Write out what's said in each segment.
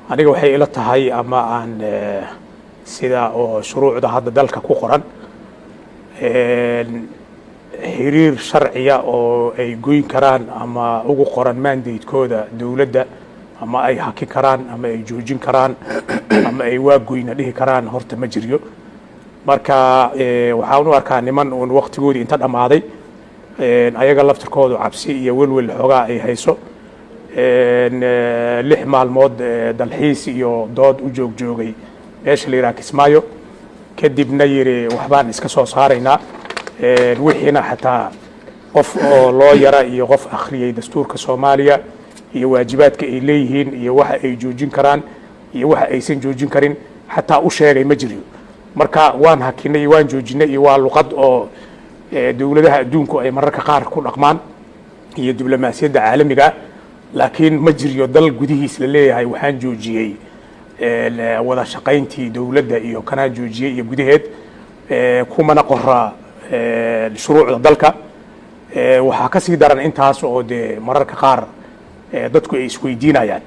Aniga waxay ila tahay ama aan sida oo shuruucda hadda dalka ku qoran, xiriir sharciya oo ay goyn karaan ama ugu qoran mandate-kooda dowladda ama ay hakin karaan ama ay joojin karaan ama ay waagoyna dhihi karaan horta ma jiryo. Marka waxaan u arkaa niman uun waqtigoodii inta dhammaaday, ayaga laftirkoodu cabsi iyo welwel xoogaa ay hayso, 6 maalmood dalxiis iyo dood u joog joogay meesha la yidhaha Kismaayo, kadibna yidhi waxbaan iska soo saaraynaa. Wixiina xataa qof oo loo yara iyo qof akhriyey dastuurka Soomaaliya iyo waajibaadka ay leeyihiin iyo waxa ay joojin karaan iyo waxa aysan joojin karin xataa u sheegay ma jiriyo. Marka waan hakinay iyo waan joojinay iyo waa luqad oo dowladaha adduunku ay mararka qaar ku dhaqmaan iyo diblomaasiyadda caalamiga, laakiin ma jiriyo dal gudihiis la leeyahay waxaan joojiyey wada shaqayntii dowladda iyo kanaan joojiyey iyo gudaheed, kumana qora shuruucda dalka. Waxaa ka sii daran intaas oo dee mararka qaar dadku ay isweydiinayaan,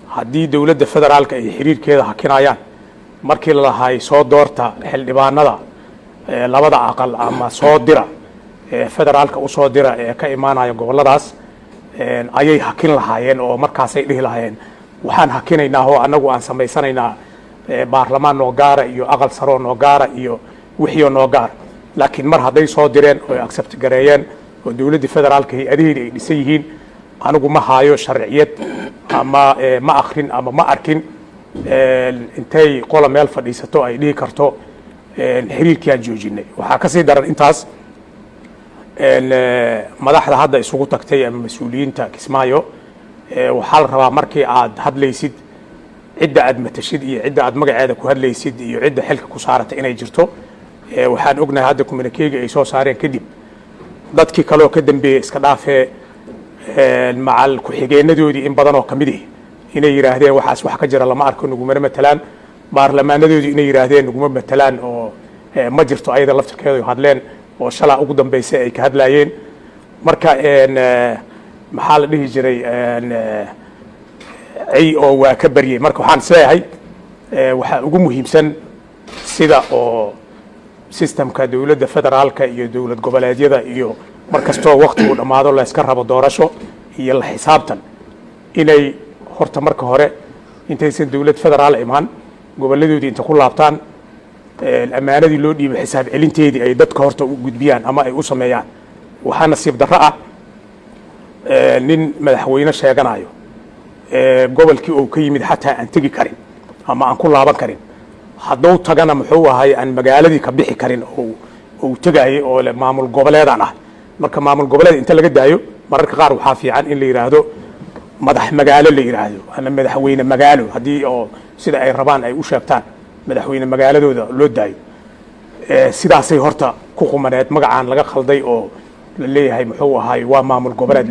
haddii dowladda federaalka ay xiriirkeeda hakinayaan, markii la lahay soo doorta xildhibaanada labada aqal ama soo dira federaalka usoo dira ee ka imaanaya gobolladaas, ayay hakin lahaayeen oo markaasay dhihi lahaayeen waxaan hakinaynaa oo annagu aan samaysanaynaa baarlamaan noo gaara iyo aqal saroo noo gaara iyo wixioo noo gaara. Laakiin mar hadday soo direen oo accept gareeyeen oo dowladdii federaalka hay-adaheedi ay dhisan yihiin, anigu ma haayo sharciyad ama ma akrin ama ma arkin intay qola meel fadhiisato ay dhihi karto xiriirkii aan joojinay. Waxaa ka sii daran intaas, madaxda hadda isugu tagtay ama mas-uuliyiinta Kismaayo, waxaa la rabaa markii aad hadlaysid cidda aad matashid iyo cidda aad magaceeda ku hadlaysid iyo cidda xilka ku saarata inay jirto. Waxaan ognahay hadda communiqué-ga ay soo saareen kadib, dadkii kaleoo ka dambeeyey iska dhaafee, macal ku-xigeenadoodii in badan oo ka mid ihi inay yidhaahdeen waxaas wax ka jira lama arko, nagumana matalaan. Baarlamaanadoodii inay yidhaahdeen naguma matalaan oo ma jirto, ayada laftirkeedu hadleen oo shalaa ugu dambeysay ay ka hadlaayeen. Marka maxaa la dhihi jiray, cey oo waa ka baryey. Marka waxaan isleeyahay waxaa ugu muhiimsan sida oo system-ka dowladda federaalka iyo dowlad goboleedyada iyo mar kastoo waktigu dhammaado la iska rabo doorasho iyo la xisaabtan, inay horta marka hore intaysan dowlad federaal imaan gobolladoodii inta ku laabtaan, ammaanadii loo dhiibay xisaab celinteedii ay dadka horta u gudbiyaan ama ay u sameeyaan. Waxaa nasiib darro ah nin madaxweyne sheeganayo, gobolkii uu ka yimid xataa aan tegi karin ama aan ku laaban karin, hadduu tagana muxuu ahay aan magaaladii ka bixi karin oo uu tegayay oo le maamul goboleedaan ah. Marka maamul goboleed inta laga daayo, mararka qaar waxaa fiican in la yidhaahdo madax magaalo la yidhaahdo ama madaxweyne magaalo, haddii oo sida ay rabaan ay u sheegtaan madaxweyne magaaladooda loo daayo. Sidaasay horta ku qumaneed magacaan laga khalday oo la leeyahay muxuu ahay waa maamul goboleed.